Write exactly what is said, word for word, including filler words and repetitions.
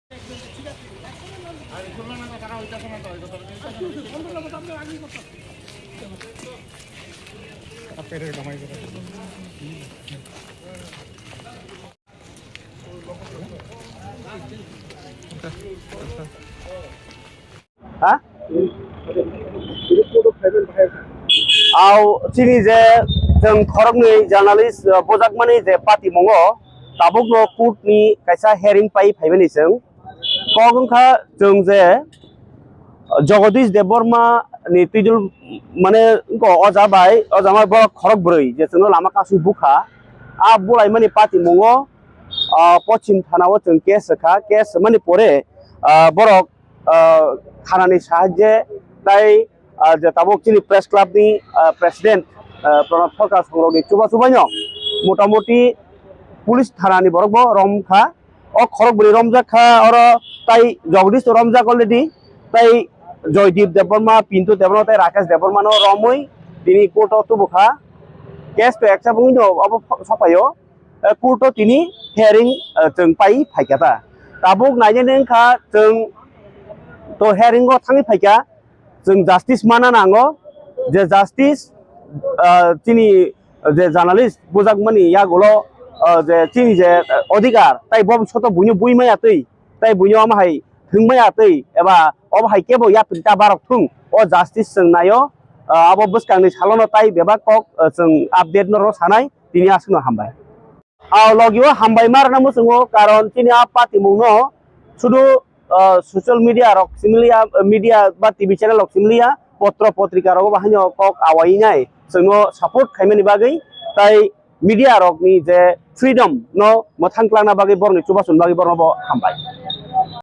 Ha? Au chini je chwng khoroknwi journalist, uh, bujakmani je patimungo tabukno court ni kaisa hearing pai phaimani chwng. Kok wngkha chwng je Jagadish Debbarma ni twijol mane wngkha oja bai, oja bai borok khorok bwrwi je chwngno lama kasui bukha. A bulaimani patimungo, ah, Pochim Thana o chwng case rwkha, case rwmani pore, ah, borok, ah, Thana ni sahajye tai, ah, je tabuk chini press club ni, ah, president, ah, Pranab Sarkar songrok ni chuba chubaino motamoti police thana ni borok bo romkha. O khorok bwrwi romjak kha, oro tai Jagdish to romjak already, tai Joydeep Debbarma, Pintu Debbarma, tai Rakesh Debbarma no romwi tini court o tubukha. Case to eksa bungwi no obo pho-, sokphaio. Eh, court o tini hearing, eh, chwng pai phaikha ta. Tabuk nainani wngkha chwng to hearing o thangwi phaikha. Chwng justice mana nango, je justice, ah, chini je journalist bujakmani yagulo, ah, je chini je, ah, odhikar, tai bo soto buino bui maya twi, tai buino omo hai thwng maya twi, eba obo hai kebo yapri ta barok thung, o justice chwng naio, ah, abo bwskangni salono tai bebak kok, ah, chwng update no rw sanai, tini aswkno hambai. Ah, logio hambai ma rwna muchungo, karon chini a patimungno sudu, ah, social media rok simliya, media ba T V channel rok simliya, potro potrika rogo bo haino kok awai nai chwngno support khaimani bagwi, tai media rokni je freedom no mwthang tlangna bagwi borokni chubachu bagwi borokno bo hambai.